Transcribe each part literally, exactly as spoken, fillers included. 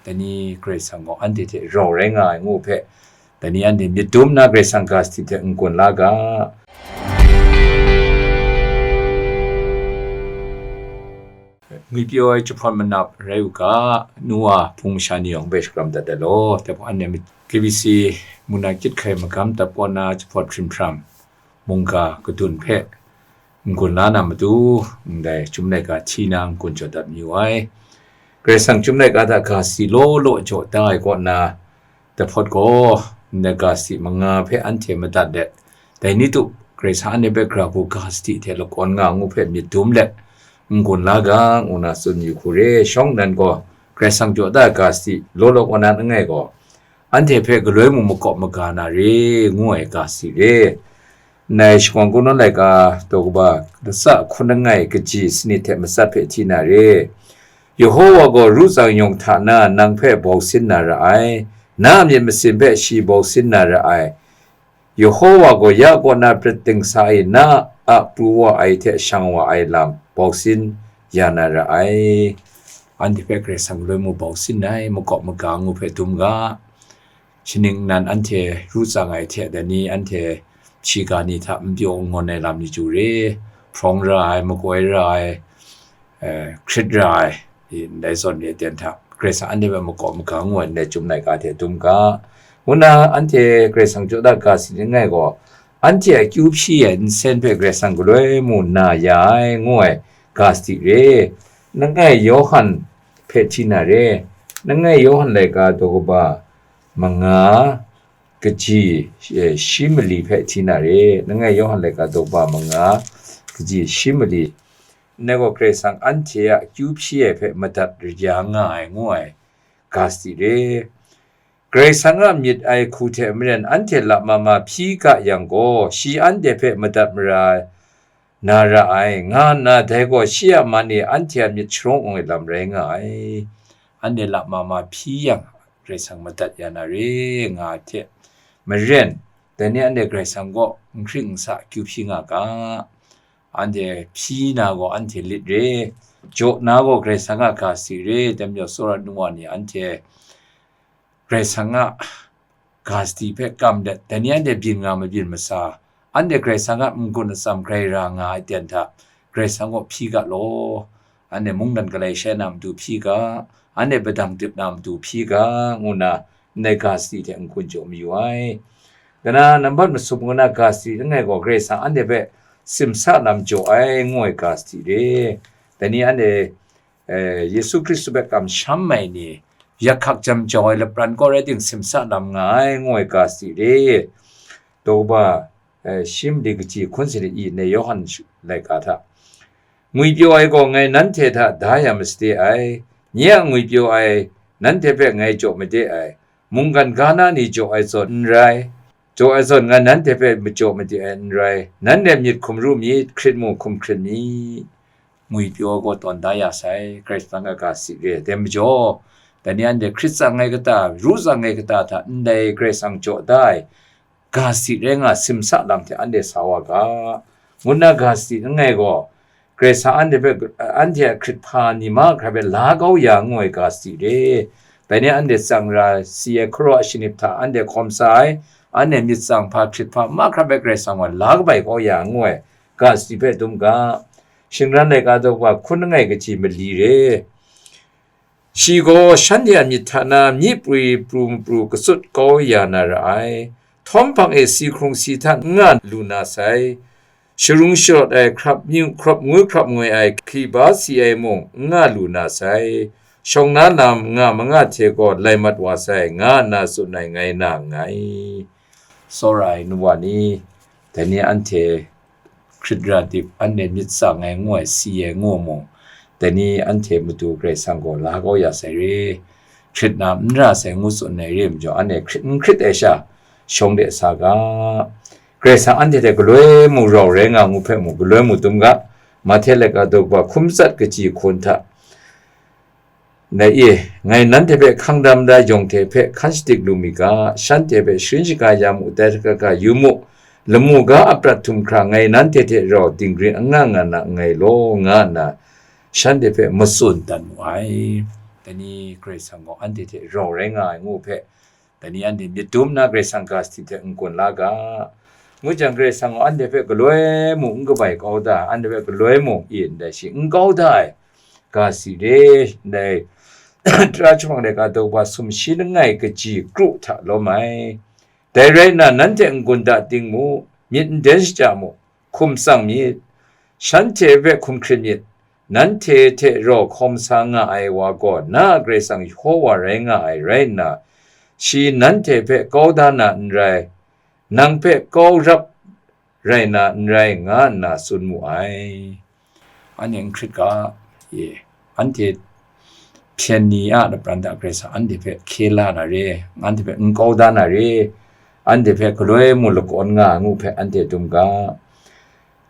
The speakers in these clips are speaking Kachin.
Dai ni Karai Kasang gaw anhte hte rau rai nga ai ngu hpe, dai ni anhte myit dum nna Karai Kasang ga sadi hte n-gun la ga. Ngwipyaw ai jahpawt manap rai u ga, nu wa hpung masha ni yawng hpe shakram dat ai law, dai hpung anhte K B C mung na chyit hkai magam dap kaw na jahpawt hkrim hpram mungga kadun hpe n-gun la na matu, ndai Chyum laika hti na n-gun jaw dat mayu ai. Karai Kasang Chyum laika hta ga sadi law law jaw da ai kaw na, dai hpawt gaw, ndai ga sadi manga hpe anhte madat let, dai ni tup Karai Kasang anhte hpe gara hku ga sadi hte lakawn nga ngu hpe myit dum let, n-gun la ga, ngu na tsun yu hku re. Shawng nnan gaw, Karai Kasang jaw da ai ga sadi law law kaw na langai gaw, anhte hpe galoi mung makawp maga na re, ngu ai ga sadi re. Ndai shakawn kungdawn laika daw kaba latsa hkun langai kaji sanit hte matsat hpe hti na re. Yehowa gaw ru tsang yawng hta na nang hpe bau sin na ra ai, na a myit masin hpe shi bau sin na ra ai. Yehowa gaw ya kaw na prat dingsa e na a pru wa ai hte shang wa ai lam bau sin ya na ra ai. Anhte hpe Karai Kasang galoi mung bau sin ai, makawp maga ngu hpe dum ga. Shaning nnan anhte ru tsang ai hte, dai ni anhte shiga ni hta n pyaw n ngawn ai lam ni chyu re, hprawng ra ai, makoi ra ai, eh, hkrit ra ai, i ndai zawn ni aten hta, Karai Kasang anhte hpe makawp maga ngu ai ndai Chyum laika hte dum ga, ngu na anhte Karai Kasang jaw da ga sadi langai gaw, anhte a akyu hpyi ai nsen hpe Karai Kasang galoi mung na ya ai, ngu ai ga sadi re. Langai Yawhan hpe hti na re. Langai Yawhan laika daw kaba manga kaji, eh, shi mali hpe hti na re. Langai Yawhan laika daw kaba manga kaji shi mali. Ndai gaw Karai Kasang anhte a akyu hpyi ai hpe madat ya nga ai, ngu ai ga sadi re. Karai Kasang a myit ai hku hte maren anhte lap ma ma hpyi ga yang gaw, shi anhte hpe madat mara na ra ai, nga nna dai gaw shi a man e anhte a myit sharawng ai lam rai nga ai. Anhte lap ma ma hpyi yang, Karai Kasang madat ya na re, nga ai hte maren, dai ni anhte Karai Kasang kaw n hkring n sa akyu hpyi nga ga. Anhte hpyi na gaw anhte lit re, jaw na gaw Karai Kasang a ga sadi re, dai majaw tsawra nu wa ni anhte Karai Kasang a ga sadi hpe kam let, dai ni anhte byin nga mabyin masa, anhte Karai Kasang a n-gun atsam grai ra nga ai ten hta, Karai Kasang kaw hpyi ga law, anhte mungdan galai shai na matu hpyi ga, anhte padang dip na matu hpyi ga, ngu na ndai ga sadi hte n-gun jaw mayu ai. Kanan nambat masum ngu na ga sadi langai gaw Karai Kasang anhte hpe simsa lam jaw ai, ngu ai ga sadi re. Dai ni anhte, eh, Yesu Hkristu hpe kamsham ai ni, yak hkak jam jau ai lapran kaw rai ting, simsa lam nga ai, ngu ai ga sadi re. Daw kaba, eh, shi mali kaji hkun sanit i ndai Yawhan shu-, laika hta. Ngwipyaw ai gaw ngai nanhte hta da ya masade ai, nye a ngwipyaw ai nanhte hpe ngai jaw made ai, mungkan ga na ni jaw ai zawn n rai, jaw ai zawn ngai nanhte hpe majaw made ai n rai, nanhte myit hkum ru myit, hkrit mung hkum hkrit myit. Ngwipyaw gaw tawn da ya sai, Karai Kasang a ga sadi re, dai majaw, dai ni anhte hkrit tsang ai kata, ru tsang ai kata hta ndai Karai Kasang jaw da ai, ga sadi rai nga simsa lam hte anhte sa wa ga, ngu na ga sadi langai gaw, Karai Kasang anhte hpe, anhte a hkrit hpa ni mahkra hpe la kau ya ngu ai ga sadi re. Dai ni anhte tsang ra si ai hkaraw shanip hta anhte hkawm sa ai, anhte myit tsang hpa hkrit hpa mahkra hpe Karai Kasang gaw la kabai kau ya ngu ai ga sadi hpe dum ga. Shingran laika daw kaba hkun langai kaji mali re. Shi gaw shanhte a myit hta na myi prwi pru mapru katsut kau ya na ra ai. Htawm hpang e si hkrung si htan n nga lu na sai. Sharung sharawt ai hkrap myu, hkrap ngoi hkrap ngoi ai hkriba si ai mung n nga lu na sai. Shawng na lam nga manga hte gaw lai mat wa sai, nga nna tsun ai ngai na nngai. Tsawra ai nu wa ni, dai ni anhte hkrit ra dip, anhte myit tsang ai ngu ai, si ai ngu mung, dai ni anhte matu Karai Kasang gaw la kau ya sai re, hkrit na n ra sai ngu tsun ai re majaw, anhte hkrit n hkrit ai sha, shawng de sa ga. Karai Kasang anhte hte galoi mung rau rai nga ngu hpe mung, galoi mung dum ga. Mahte laika daw kaba hkum tsat kaji hkun hta, Ngai e, ngai nanhte hpe hkang dam da yawng hte hpe hkan shadik lu mi ga, shanhte hpe sharin shaga ya mu, dai hta ga yu mu, lamu ga a prat htum hkra ngai nanhte hte rau dinggrin anga nga na nngai law, nga nna shanhte hpe matsun dan mu ai. Dai ni Karai Kasang gaw anhte hte rau rai nga ai ngu hpe, dai ni anhte myit dum nna Karai Kasang ga sahti hte n-gun la ga. Ngu jang, Karai Kasang gaw anhte hpe galoi mung n kabai kau da, anhte hpe galoi mung i ndai shi n kau da ai ga sahti re, ndai tara chyawm laika daw ba sumshi langai kaji kru hta lawm ai. Dai rai nna, nanhte n-gun da ting mu, myit n den shaja mu, hkum tsang myit, shanhte hpe hkum hkrit myit. Nanhte hte rau hkawm sa nga ai wa gaw, na a Karai Kasang Yehowa rai nga ai rai nna, shi nanhte hpe kau da na n rai, nang hpe kau rap rai na n rai, nga nna tsun mu ai. Anhte n hkrit ga, ye, anhte hpyen ni a lapran hta Karai Kasang anhte hpe hkye la na re, anhte hpe n kau da na re, anhte hpe galoi mu lakawn nga ai ngu hpe anhte dum ga.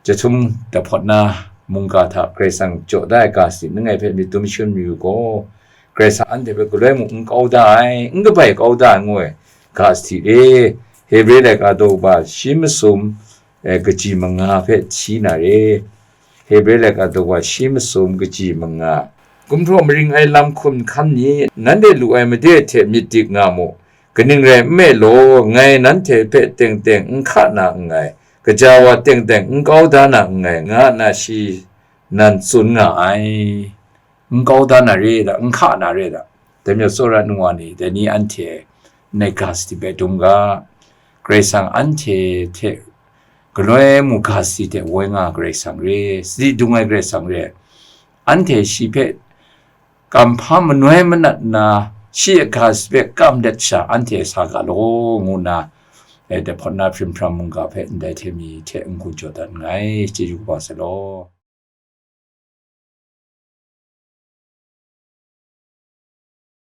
Jahtum dahpawt na mungga hta Karai Kasang jaw da ai ga sahti langai hpe myit dum shangun mayu gaw, Karai Kasang anhte hpe galoi mung n kau da ai, n kabai kau da ai ngu ai ga sahti re. Hebre laika daw ba shi masum, eh, kaji manga hpe hti na re. Hebre laika daw ba shi masum kaji manga. Gumhpraw maring ai lam hkum hkan ni, nanhte lu ai made hte myit dik nga mu. Kaning rai nme law, ngai nanhte hpe teng teng n hka na nngai, kaja wa teng teng n kau da na nngai, nga nna shi nan tsun nga ai. N kau da na re da, n hka na re da. Dai majaw tsawra ai nu wa ni, dai ni anhte nai ga sahti hpe dum ga. Karai Kasang anhte hte galoi mu ga sahti hte woi nga Karai Kasang re, sadi dung ai Karai Kasang re. Anhte shi hpe kam hpa manoi manat nna, shi a ga sahti hpe kam let sha anhte sa ga law, ngu nna, eh, dahpawt na hprim hpram mungga hpe ndai hte mi hte n-gun jaw dat nngai, chyeju kaba sai law.